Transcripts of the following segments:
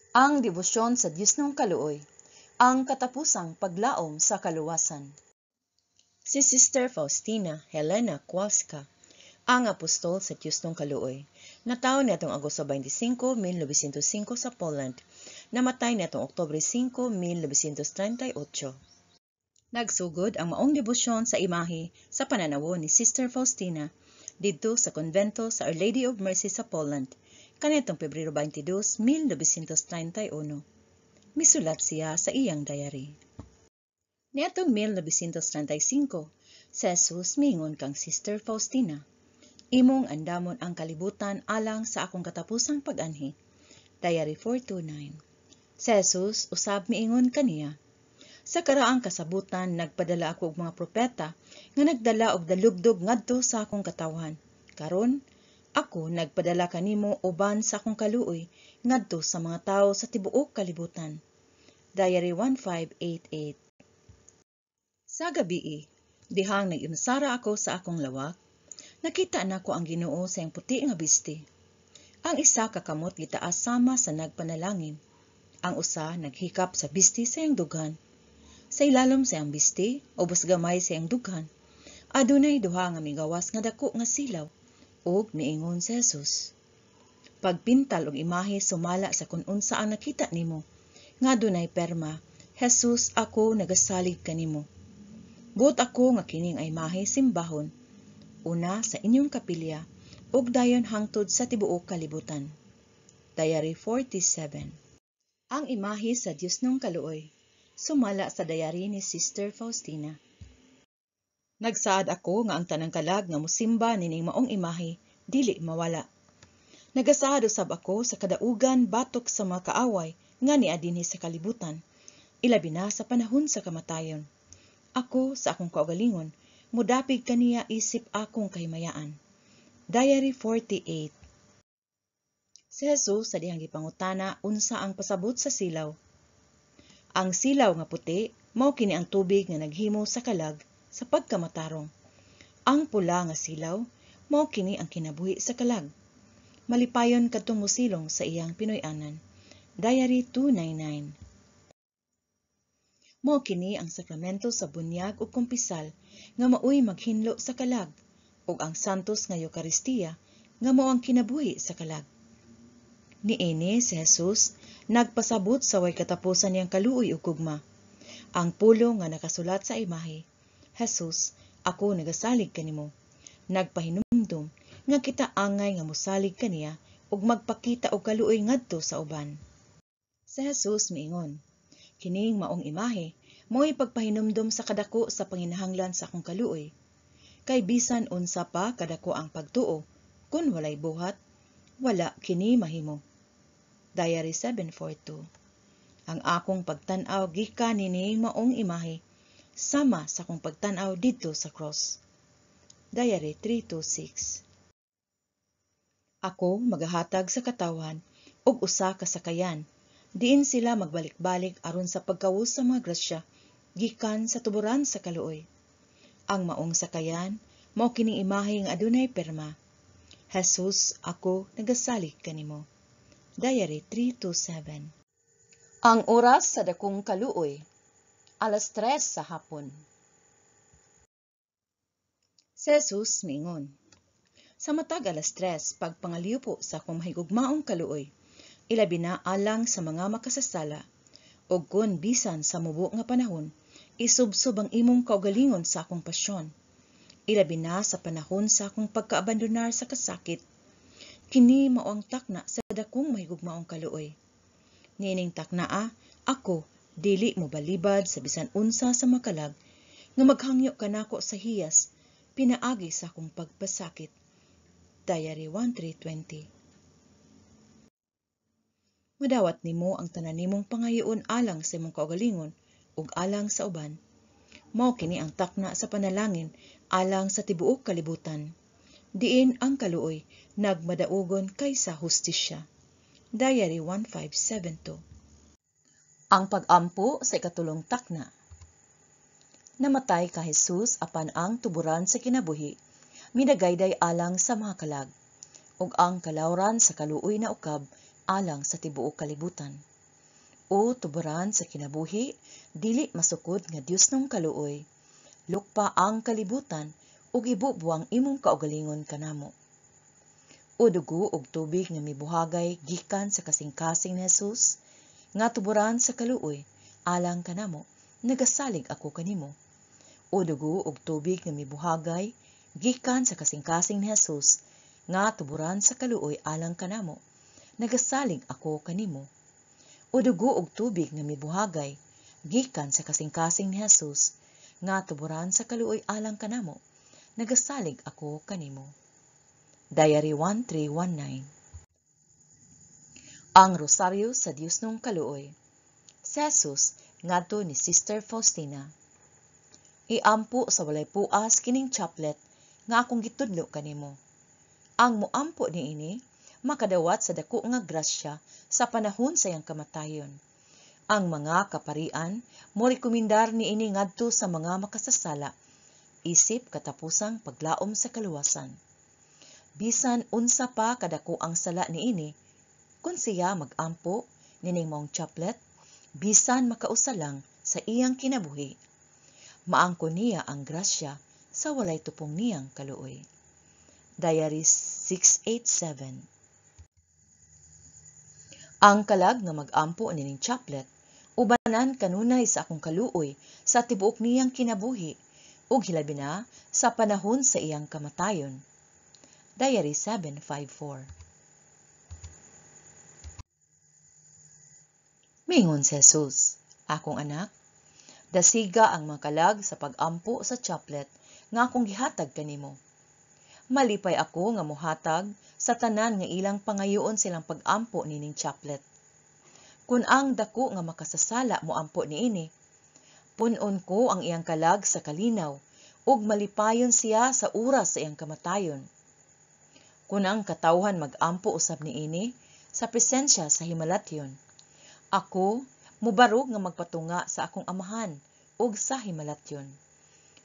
Ang debosyon sa Diosnong Kaluoy, ang katapusang paglaom sa kaluwasan. Si Sister Faustina Helena Kowalska, ang apostol sa Diosnong Kaluoy, natawo niadtong Agosto 25, 1905 sa Poland. Namatay niadtong Oktubre 5, 1938. Nagsugod ang maong debosyon sa imahe sa pananawon ni Sister Faustina didto sa konbento sa Our Lady of Mercy sa Poland kaniadtong Pebrero 22, 1931. Misulat siya sa iyang diary. Niadtong 1935, si Jesus miingon kang Sister Faustina, "Imong andamon ang kalibutan alang sa akong katapusang pag-anhi." Diary 429. Si Jesus usab miingon kaniya, "Sa karaang kasabutan nagpadala ako og mga propeta nga nagdala og dalugdog ngadto sa akong katawhan. Karon, ako nagpadala kanimo uban sa akong kaluoy ngadto sa mga tawo sa tibuok kalibutan." Diary 1588. "Sa gabii, dihang nag-imsara ako sa akong lawak, nakita nako ang Ginoo sa iyang puti nga bisti. Ang isa ka kamot gitaas sama sa nagpanalangin. Ang usa naghikap sa bisti sa iyang dughan. Sa ilalom sa iyang bisti, ubos gamay sa iyang dughan, adunay duha nga migawas nga dako nga silaw, ug miingon si Jesus, 'Pagpintal og imahe sumala sa kun unsa ang nakita nimo, nga adunay perma, Jesus, ako nagasalig kanimo. Buot ako nga kining imahe simbahon, una sa inyong kapilya, ug dayon hangtod sa tibuok kalibutan.'" Diary 47. Ang imahe sa Diosnong Kaluoy, sumala sa diary ni Sister Faustina. "Nagsaad ako nga ang tanang kalag nga mosimba nining maong imahe dili mawala. Nagasaad usab ako sa kadaugan batok sa mga kaaway nga nia dinhi sa kalibutan, ilabi na sa panahon sa kamatayon. Ako sa akong kaugalingon modapig kaniya isip akong kahimayaan." Diary 48. Si Jesus sa dihang gipangutana unsa ang pasabot sa silaw. "Ang silaw nga puti mao kini ang tubig nga naghimo sa kalag sa pagkamatarong. Ang pula nga silaw mao kini ang kinabuhi sa kalag. Malipayon kadtong mosilong sa iyang Pinoy-anan." Diary 299. "Mao kini ang sakramento sa bunyag ug kumpisal nga maoy maghinlo sa kalag, ug ang Santos nga Eukaristiya nga mao ang kinabuhi sa kalag. Niini si Jesus nagpasabot sa way katapusan niyang kaluoy ug gugma. Ang pulong nga nakasulat sa imahe, 'Jesus, ako nagasalig kanimo,' nagpahinumdum nga kita angay nga mosalig kaniya ug magpakita og kaluoy ngadto sa uban. Si Jesus miingon, 'Kining maong imahe mao'y pagpahinumdum sa kadako sa panginahanglan sa akong kaluoy. Kay bisan unsa pa kadako ang pagtuo, kun walay buhat, wala kini mahimo.'" Diary 742. "Ang akong pagtan-aw gikan nining maong imahe sama sa akong pagtan-aw didto sa cross." Diary 326. "Ako magahatag sa katawhan og usa ka sakayan diin sila magbalik-balik aron sa pagkawos sa mga grasya gikan sa tuboran sa kaluoy. Ang maong sakayan mao kining imahe nga adunay pirma, 'Jesus, ako nagasalig kanimo.'" Diary 327. Ang oras sa dakong kaluoy, 3:00 sa hapon. Si Jesus miingon, "Sa matag 3:00 pagpangaliwpo sa akong mahigugmaong kaluoy, ilabi na alang sa mga makasasala, ug kun bisan sa mubo nga panahon, isubsob ang imong kaugalingon sa akong pasyon, ilabi na sa panahon sa akong pagkaabandonar sa kasakit. Kini mao ang takna sa dakong mahigugmaong kaluoy. Niining taknaa, ako dili mobalibad sa bisan unsa sa makalag nga maghangyo kanako sa hiyas pinaagi sa akong pagpasakit." Diary 1320. Madawat nimo ang tanan nimong pangayoon alang sa imong kaugalingon ug alang sa uban. Mao kini ang takna sa panalangin alang sa tibuok kalibutan, diin ang kaluoy nagmadaugon kaysa hustisya. Diary 1572. Ang pag-ampo sa ikatulong takna. Namatay ka Jesus apan ang tuburan sa kinabuhi midagayday alang sa mga kalag, ug ang kalawran sa kaluoy naukab alang sa tibuok kalibutan. O tuboran sa kinabuhi, dili masukod nga Diosnong kaluoy, lukpa ang kalibutan ug ibubo ang imong kaugalingon kanamo. O dugo ug tubig nga mibuhagay gikan sa kasing-kasing ni Jesus, nga tuboran sa kaluoy alang kanamo, nagasalig ako kanimo. O dugo ug tubig nga mibuhagay gikan sa kasing-kasing ni Jesus, nga tuboran sa kaluoy alang kanamo, nagasalig ako kanimo. O dugo ug tubig nga mibuhagay gikan sa kasing-kasing ni Jesus, nga tuboran sa kaluoy alang kanamo, nagasalig ako kanimo. Diary 1319. Ang Rosaryo sa Diosnong Kaluoy. Si Jesus ngadto ni Sister Faustina. Iampo sa walay puas kining chaplet nga akong gitudlo kanimo. Ang moampo niini makadawat sa dako nga grasya sa panahon sa iyang kamatayon. Ang mga kaparian morekomendar niini ngadto sa mga makasasala isip katapusang paglaom sa kaluwasan. Bisan unsa pa kadako ang sala niini, kun siya magampo nining maong chaplet, bisan makausa lang sa iyang kinabuhi, maangkon niya ang grasya sa walay tupong niyang kaluoy. Diary 687. Ang kalag nga mag-ampo nining chaplet, ubanan kanunay sa akong kaluoy sa tibuok niyang kinabuhi, ug hilabi na sa panahon sa iyang kamatayon. Diary 754. Mingon si Jesus, akong anak, dasiga ang mga kalag sa pag-ampo sa chaplet nga akong gihatag kanimo. Malipay ako nga mohatag sa tanan nga ilang pangayoon silang pag-ampo nining chaplet. Kun ang dako nga makasasala moampo niini, pun-on ko ang iyang kalag sa kalinaw ug malipayon siya sa oras sa iyang kamatayon. Kun ang katawhan mag-ampo usab niini sa presensya sa himalatyon, ako mubarog nga magpatunga sa akong amahan ug sa himalatyon.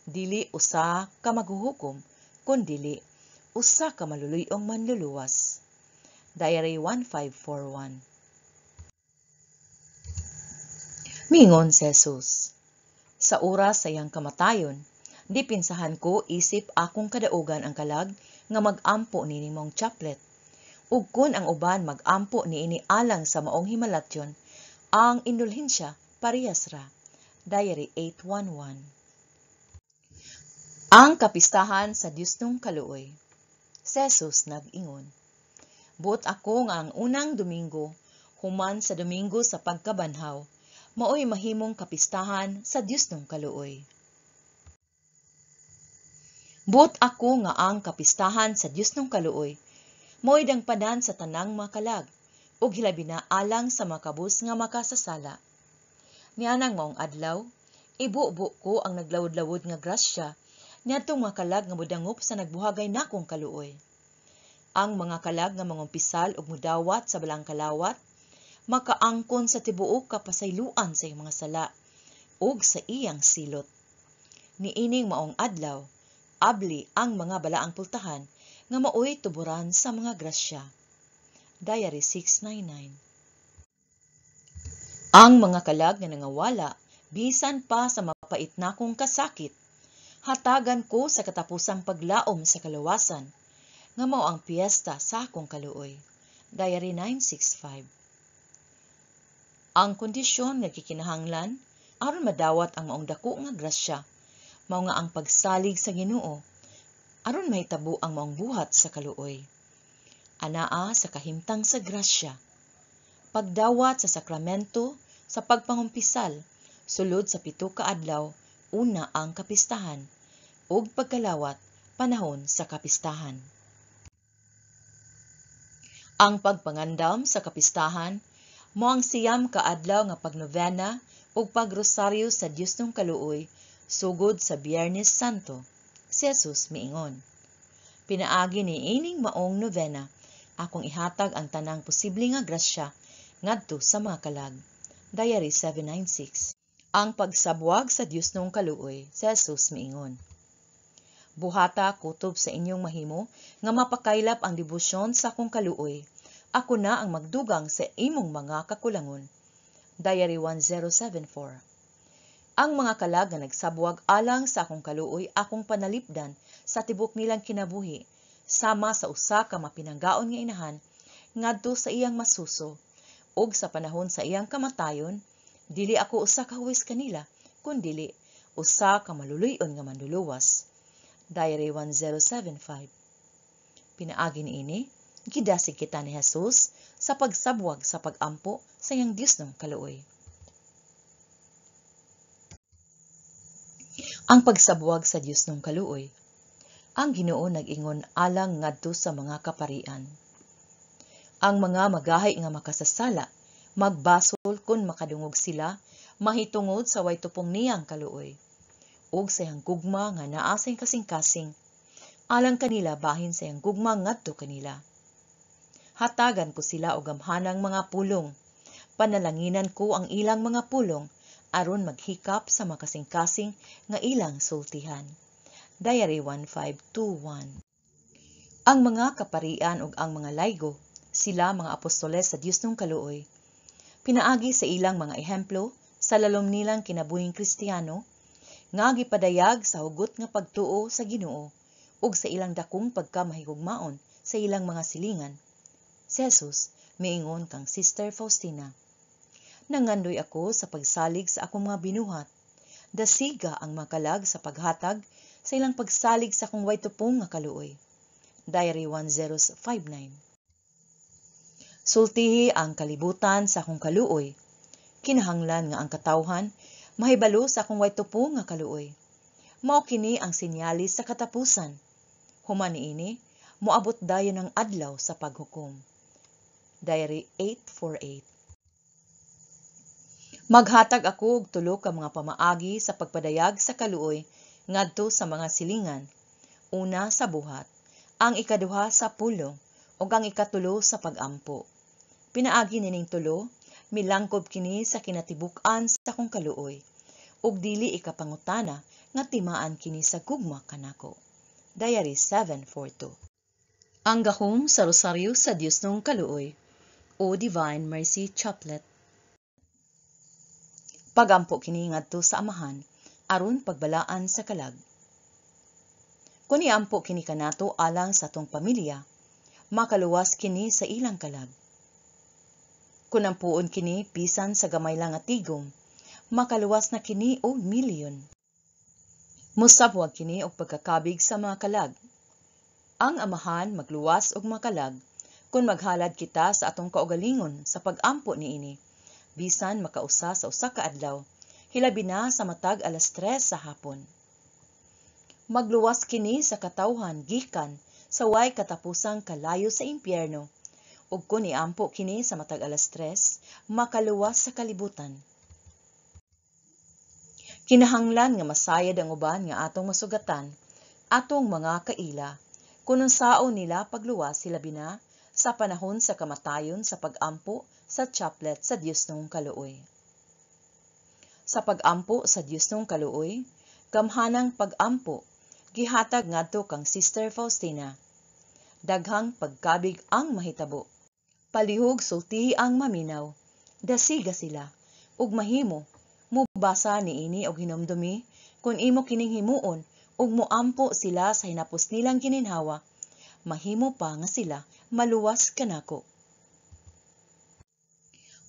Dili usa ka maghuhukom, kun dili usa ka maluluy-ong manluluwas. Diary 1541. Mingon si Jesus, sa oras sa iyang kamatayon, dipinsahan ko isip akong kadaugan ang kalag nga mag-ampo nining maong chaplet. Ug kun ang uban mag-ampo niini alang sa maong himalatyon, ang indulhensya parehas ra. Diary 811. Ang kapistahan sa Diosnong Kaluoy. Si Jesus nag-ingon, buot ako nga ang unang Domingo, human sa Domingo sa pagkabanhaw, maoy mahimong kapistahan sa Diosnong Kaluoy. Buot ako nga ang kapistahan sa Diosnong Kaluoy, maoy dangpanan sa tanang mga kalag, ug hilabi na alang sa makabus nga makasasala. Nianang maong adlaw, ibubo ko ang naglawod-lawod nga grasya niadtong mga kalag nga modangop sa nagbuhagay nakong kaluoy. Ang mga kalag nga mangumpisal ug mudawat sa balang kalawat, makaangkon sa tibuok kapasayloan sa iyang mga sala ug sa iyang silot. Niining maong adlaw, abli ang mga balaang pultahan nga maoy tuboran sa mga grasya. Diary 699. Ang mga kalag nga nangawala, bisan pa sa mapait nakong kasakit, hatagan ko sa katapusang paglaom sa kaluwasan, nga mao ang piyesta sa akong kaluoy. Diary 965. Ang kondisyon nga gikinahanglan aron madawat ang maong dako nga grasya, mao nga ang pagsalig sa Ginoo aron mahitabo ang maong buhat sa kaluoy. Anaa sa kahimtang sa grasya. Pagdawat sa sakramento sa pagpangumpisal, sulod sa 7 ka adlaw, una ang kapistahan, ug pagkalawat panahon sa kapistahan. Ang pagpangandam sa kapistahan mao ang 9 ka adlaw nga pagnovena ug pagrosaryo sa Diosnong Kaluoy sugod sa Biyernes Santo. Si Jesus miingon, pinaagi ni ining maong novena, akong ihatag ang tanang posible nga grasya ngadto sa mga kalag. Diary 796. Ang pagsabwag sa Diosnong Kaluoy, si Jesus miingon, buhata kutob sa inyong mahimo nga mapakaylap ang debosyon sa akong kaluoy. Ako na ang magdugang sa imong mga kakulangon. Diary 1074. Ang mga kalag nga nagsabwag alang sa akong kaluoy akong panalipdan sa tibok nilang kinabuhi, sama sa usa ka mapinanggaon nga inahan ngadto sa iyang masuso, ug sa panahon sa iyang kamatayon, dili ako usa ka huwes kanila, kundili usa ka maluluy-on nga manluluwas. Diary 1075. Pinaagi niini, gidasig kita ni Jesus sa pagsabwag sa pag-ampo sa iyang Diosnong kaluoy. Ang pagsabwag sa Diosnong kaluoy. Ang Ginoo nag-ingon alang ngadto sa mga kaparian. Ang mga magahi nga makasasala, magbasol kon makadungog sila mahitungod sa way tupong niyang kaluoy ug sa iyang gugma nga naa sa iyang kasing-kasing alang kanila bahin sa iyang gugma ngadto kanila. Hatagan ko sila og gamhanang mga pulong. Panalanginan ko ang ilang mga pulong aron maghikap sa makasing-kasing nga ilang sultihan. Diary 1521. Ang mga kaparian ug ang mga laygo, sila mga apostoles sa Diosnong kaluoy. Pinaagi sa ilang mga ehemplo sa lalom nilang kinabuhing Kristiyano, nga gipadayag sa hugot nga pagtuo sa Ginoo ug sa ilang dakong pagkamahigugmaon sa ilang mga silingan. Si Jesus miingon kang Sister Faustina, "Nangandoy ako sa pagsalig sa akong mga binuhat. Dasiga ang makalag sa paghatag sa ilang pagsalig sa akong way tupong nga kaluoy." Diary 1059. Sultihi ang kalibutan sa akong kaluoy. Kinahanglan nga ang katawhan mahibalo sa akong way tupong nga kaluoy. Mao kini ang sinyalis sa katapusan. Human niini, moabot dayon ang adlaw sa paghukom. Diary 848. Maghatag ako og tulo ka mga pamaagi sa pagpadayag sa kaluoy ngadto sa mga silingan. Una, sa buhat, ang ikaduha sa pulong, ug ang ikatulo sa pag-ampo. Pinaagi nining tulo, milangkob kini sa kinatibuk-an sa akong kaluoy, ug dili ikapangutana nga timaan kini sa gugma kanako. Diary 742. Ang gahom sa Rosaryo sa Diosnong Kaluoy o Divine Mercy Chaplet. Pagampo kini ngadto sa Amahan aron pagbalaan sa kalag. Kun iampo kini kanato alang sa atong pamilya, makaluwas kini sa ilang kalag. Kun ampuon kini bisan sa gamay lang nga tigom, makaluwas na kini og milyon. Mosabwag kini og pagkakabig sa mga kalag. Ang Amahan magluwas og makalag kun maghalad kita sa atong kaugalingon sa pag-ampo niini, bisan makausa sa usa ka adlaw, hilabi na sa matag alas 3 sa hapon. Magluwas kini sa katawhan gikan sa way katapusang kalayo sa impyerno, ug kun iampo kini sa matag alas 3, makaluwas sa kalibutan. Kinahanglan nga masayod ang uban nga atong masugatan, atong mga kaila, kun unsaon nila pagluwas hilabi na sa panahon sa kamatayon sa pag-ampo sa chaplet sa Diosnong Kaluoy. Sa pag-ampo sa Diosnong Kaluoy, gamhanang pag-ampo, gihatag ngadto kang Sister Faustina. Daghang pagkabig ang mahitabo. Palihog sultihi ang maminaw. Dasiga sila, ug mahimo, mubasa niini og hinumdumi kun imo kining himuon ug moampo sila sa hinapos nilang gininhawa, mahimo pa nga sila maluwas kanako.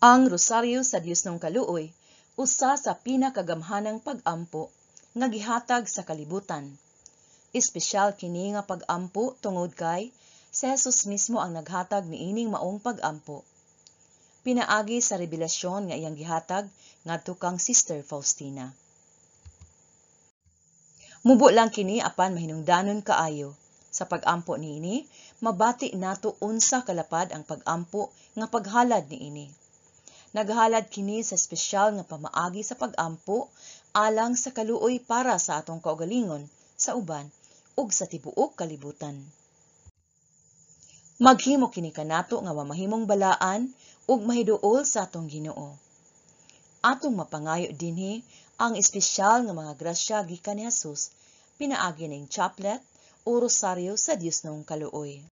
Ang Rosaryo sa Diosnong Kaluoy, usa sa pinakagamhanang pag-ampo nga gihatag sa kalibutan. Espesyal kini nga pag-ampo tungod kay si Jesus mismo ang naghatag niining maong pag-ampo. Pinaagi sa rebelasyon nga iyang gihatag ngadto kang Sister Faustina. Mubo lang kini apan mahinungdanon kaayo. Sa pag-ampo niini, mabati nato unsa kalapad ang pag-ampo nga paghalad niini. Naghalad kini sa espesyal nga pamaagi sa pag-ampo alang sa kaluoy para sa atong kaugalingon, sa uban ug sa tibuok kalibutan. Maghimo kini kanato nga mamahimong balaan ug mahiduol sa atong Ginoo. Atong mapangayo dinhi ang espesyal nga mga grasya gikan ni Jesus pinaagi ning chaplet o rosaryo sa Diosnong Kaluoy.